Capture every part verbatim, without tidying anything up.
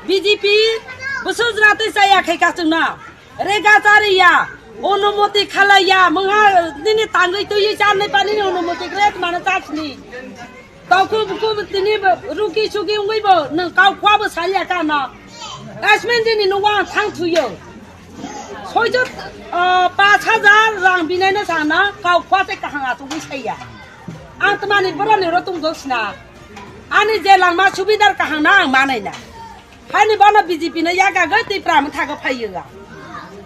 B J P bwswk jwra twi chaya khai kachwkno. Rega chariya, onumoti khalaiya, mungha nini tangwi twiwi charnai panini onumoti kre mano chachni. Tokhu bukhu tini ruki suki wngwi bo nwng kau khwa bo saliya kano. Asmen jini nungwa ang thang thuyo. Soijo, ah, paanch hajar rang binaino sana kau khwa tei kahang achugwi saiya. Ang tmani boroni oro tongdo sina. Ani je langma subidar kahang na ang manai na. Haini bono B J P no yagagwi Tipra Motha go phaiyo ga.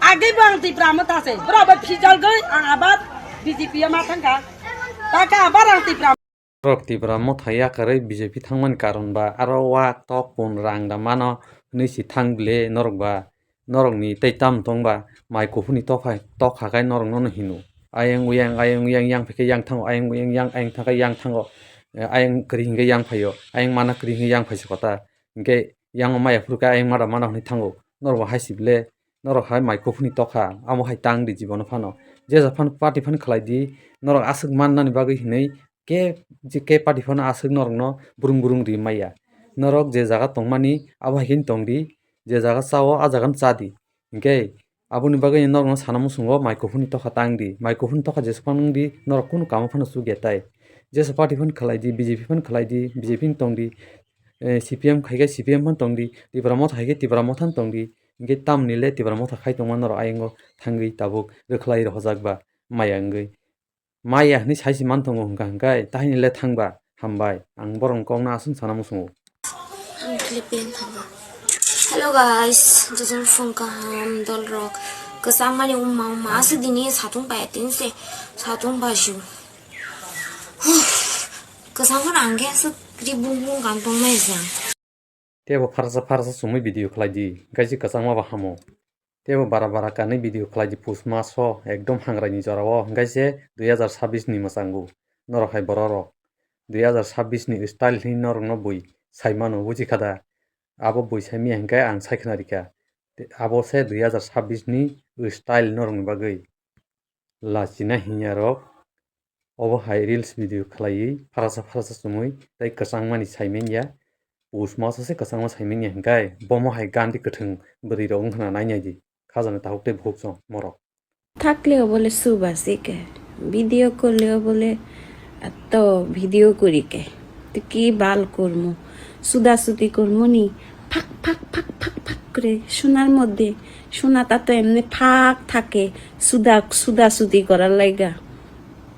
Agwi bo ang Tipra Motha se. Bro bo phijol gwi ang abar B J P o ma thangka. Taka abar ang Tipra. Norok Tipra Motha yakarwi B J P thangmani karon ba aro wak tok pun rang da mano hwnwi si thang bile norok ba. Norokni tei tam tong ba mai kuphurni tokha tokha khai norok nono hino. Ayang uyang ayang uyang yang phai khe yang thango ayang uyang yang ayang thang khe yang thango. Eh, ayang kwrwi hinkhe yang phaio ayang mana kwrwi hinkhe yang phaisa kota. Hinkhe yang maya phuru khe ayang mada mana hwnwi thango. Norok bo hai si bile norok hai mai kuphurni tokha amo hai tang di jibono phano. Jesa phano party phano khlai di norok aswk mannani bagwi hinwi ke je ke party phano aswk norokno burung burung ri maya. Norok je jaga tongmani abo hai khe tong di. Je jaga chao, a jaga no cha di. Hinkhe aboni bagwi norokno sana muchungo mai kuphurni tokha tang di. Mai kuphurni tokha jesa phano wng di, norok kunu kamo phano chukya tai. Jesa party phano khlai di, B J P phano khlai di, B J P ni tong di, eh, C P M khai khe C P M phano tong di, Tipra Motha khai khe Tipra Motha no tong di. Hinkhe tamni le Tipra Motha khai tongma norok ayang o thangwi tabuk rwkhlai rohorjak ba maya wngwi. Maya hwnwi sai se man tongo hwnka hwnkhe, tahini le thangba hambai, ang borokni kokno aswk sana muchungo. Ang clip pen thango. Hello guys, jotono phone kaham dol rok. Kwchang mani umma umma aswk dini satung pai tin se satung bai shu. Kwchang phano ang khe aswk ri bung bung kang tong mai jang. Tebo pharsa pharsa chumui video khlai di, gaisi kwchangma bo hamo. Tebo bara bara kanwi video khlai di pus maso ekdom hangraini jorao, gaise dui hazar sabis ni mwchango. Norok hai borok rok dui hazar sabis ni style hwnwi norokno bui sai mano, buji kha da? Abo bui sai manya hinkhe ang sai khna rikha. Te abo se dui hazar sabis ni style norokni bagwi. Lachina hinya rok obo hai reels video khlaiwi pharsa pharsa chumui tei kwchangmani saimanya, pus maso se kwchangma saimanya hinkhe bomo hai gandhi kwthwng bwrwi rok wngkhna nainai di khajani takhuk tei bukhuk chwng morok. Thakle obole suba sike video korle obole ato video korike. Tiki bal kormo suda sudi kormoni phak phak phak phak phak kore sonar moddhe sona ta to emni phak thake suda suda sudi korar laiga.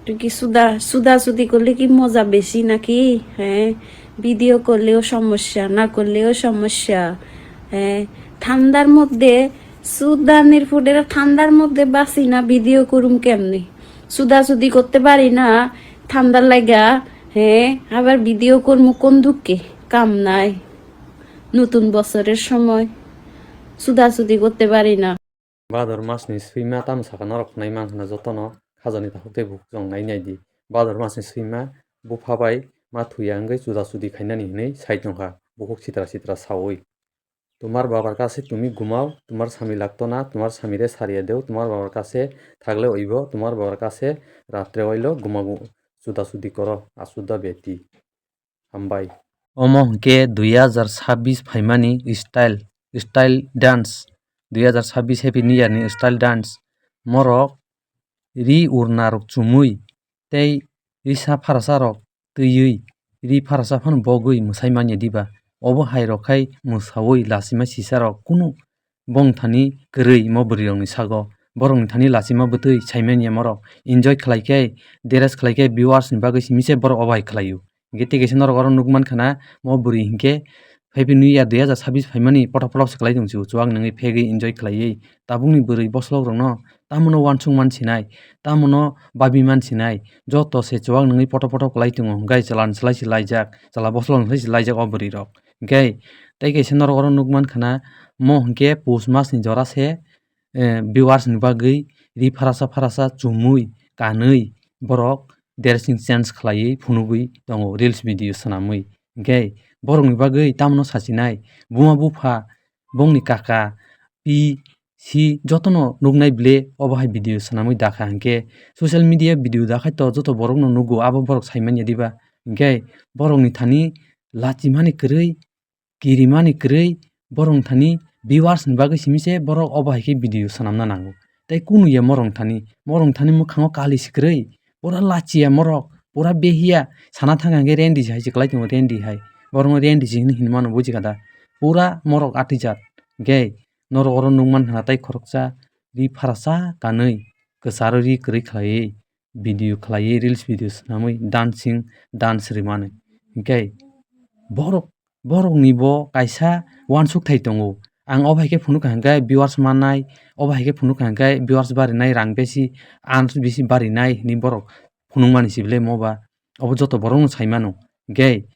Tuki suda suda sudi korle ki moja besi naki? He, video korleo somosya, na korleo somosya. He, thandar moddhe suda nirpudera thandar moddhe basi na video korum kemni? Suda sudi korte pari na thandar laiga. He, abar video kormu kon dukke? Kam nai. Nutun bosorer somoy suda sudi korte pari na. Bador masni swima tamo saka norok khwnai mankha na jotono khajani takhuk tei bukhuk chwng nai nai di. Bador masni swima bupha bai ma thuya wngwi chuda chudi khainani hwnwi sai tongkha bukhuk sitra sitra saui. Tumar babar kase tumi gumao, tumar sami lagto na, tumar sami re sariya deo, tumar babar kase thagle oibo, tumar babar kase ratre oilo gumagu chuda chudi koro, asuda beti. Hambai. Omo hwnkhe dui hazar sabis phaimani style, style dance, dui hazar sabis Happy New Year ni style dance. Morok ri urna rok chumui tei risa pharsa rok twiwi ri pharsa phano bogwi mwsai manya diba? Obo hai rok khai mwsaui lachima sisa rok kunu bong thani kwrwi mo bwrwi rokni sago. Borokni thani lachima bwtwi saimanya morok enjoy khlai khe, dress khlai khe viewers ni bagwi simi se borok obo hai khlaio. Hinkhe tei kaisa norok oro nukmankha na mo bwrwi hinkhe Happy New Year dui hazar sabis phaimani pothok pothok se khlai tongsiu chuak nungwi phegwi enjoy khlaiwi. Tabukni bwrwi boslok rokno tamono uansuk mansinai, tamono babi mansinai, joto se chuak nungwi pothok pothok khlai tongo. Hinkhe chwla ni slai se laijak, chwla boslok ni slai se laijak o bwrwi rok. Hinkhe tei kaisa norok oro nukmankha na mo hinkhe pus mas ni jora se, eh, viewers ni bagwi ri pharasa pharasa chumui kanwi borok dressing change khlaiwi phunugwi tongo reels video swnamwi. Hinkhe borokni bagwi tamono sachinai buma bupha bongni kaka pi si jotono nuknai bile obo hai video swnamwi dakha hinkhe social media video dakhai to joto borokno nugo abo borok saimanya diba? Hinkhe borokni thani lachimani kwrwi kirimani kwrwi borok thani viewers ni bagwi simi se borok obo hai khe video swnamna nango. Tei kunu ya morok thani, morok thani mwkhango kali se kwrwi, pura lachiya morok, pura behiya, sana thang hwnkhe rendi hai se kwlai tongo, rendi hai. Borokno rendi se hinwi hinmano buji kha da. Pura morok atijak. Hwnkhe norok oro nukmankha tei khoroksa ri pharasa kanwi kwcharo ri kwrwi khlaiwi video khlaiwi, reels video swnamwi, dancing, dance rimani. Hwnkhe borok, borokni bo kaisa uansuk thai tongo. Ang obo hai khe phunukha hwnkhe viewers mannai, obo hai khe phunukha hwnkhe viewers barinai, rang besi, earn besi barinai hinwi borok phunukmani se belai moba. Obo joto borokno sai mano. Hwnkhe,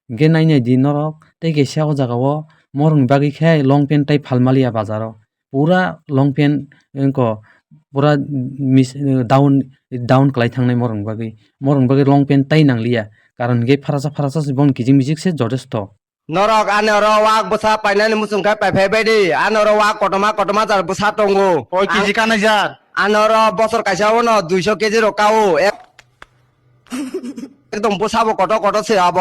hwnkhe nai nai di norok, tei kaisa o jaga o morokni bagwi khe long pant tai phalmaliya bazar o. Pura long pant wngkha pura mis-, down, down kwlai thangnai morokni bagwi. Morokni bagwi long pant tai nangliya. Karon hwnkhe pharasa pharasa se boni kijing mijik se jotesto. Norok ani oro wak bwsa painani muchung khe paiphai bai di. Ani oro wak kotorma kotorma jar bwsa tongo. Koi keji kanai jar? Ani oro bosor kaisa o no duiso keji rok kao. Ek-, ekdom bwsa bo kotor kotor se abo.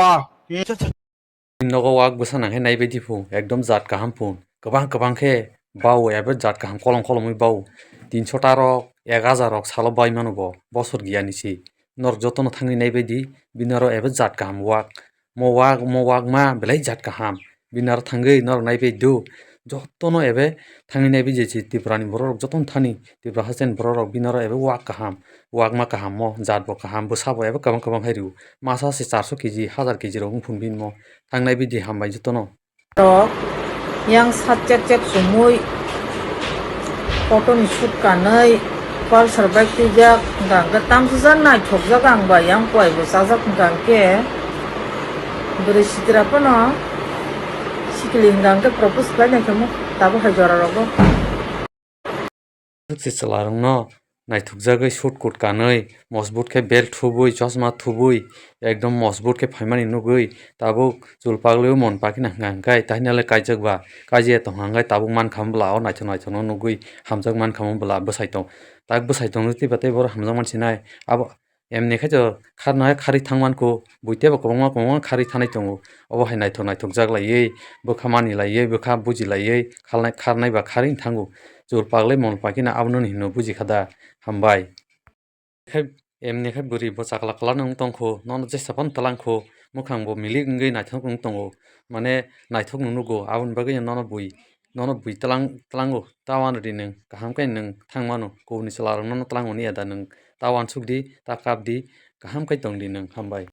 Nogo wak bwsa nang khe naibai di phu, ekdom jat kaham phu. Kwbang kwbang khe bao ebo jat kaham kolom kolomwi bao. Tinso ta rok, ek hajar rok salo bai mano bo, bosor giya ni si. Norok jotono thangwi naibai di, bini oro ebo jat kaham wak. Mo wak, mo wak ma belai jat kaham. Bini aro thangwi norok naibai do. Jotono ebe thangwi naibai je si Tripura ni borok rok jotono thani. Tripura haste ni borok rok bini aro ebe wak kaham. Wak ma kaham mo, jat bo kaham, bwsa bo ebe kwbang kwbang hai rw. Masa se charso keji, hajar keji rok wng phun bini mo. Thang naibai di hambai jotono. Rok yang sat chep chep sumui photo ni shoot kanwi pulsar bike twijak hwnkha hwnkhe tamsajak naithokjak ang bai yang koi bo chajak hwnkha hwnkhe bwrwi sitra phano sikili hwnkha hwnkhe propose khlai naikhe mo tabuk hai jora rogo. Swk se chwla rokno naithokjagwi suit coat kanwi, mosbut khe belt thubwi, chosma thubwi, ekdom mosbut khe phaimani nugwi, tabuk chul paglwi mon pakina hwnka hwnkhe, tahini le kaijak ba, kaijakya tongkha hwnkhe, tabuk mankha bwla o naithok naithok no nugwi, hamjak mankha bwla bwsai tong, tak bwsai tong twiba tei borok hamjak mansinai, abo, Emni khe to kharnai kharwi thang mankho, buitebo kwbangma kwbangma kharwi thanai tongo. Obo hai naithok naithok jak laiwi, bwkha mani laiwi, bwkha buji laiwi, khalnai, kharnai ba kharwi thango. Chul paglai mol pakhina abono hino buji kha da, hambai. Khe emni khe bwrwi bo chakla kwlano wng tongkho, nono jesa phano twlangkho, mwkhang bo milik wngwi naithok wng tongo. Mane naithok nung nugo, aboni bagwi nono bui, nono bui twlang, tlango, ta uanrw di nwng, kaham khe nwng thang mano, kubuni chwla rok nono tlango wngya da nwng, ta uansuk di, ta kap di, kaham khe tong di nwng, hambai.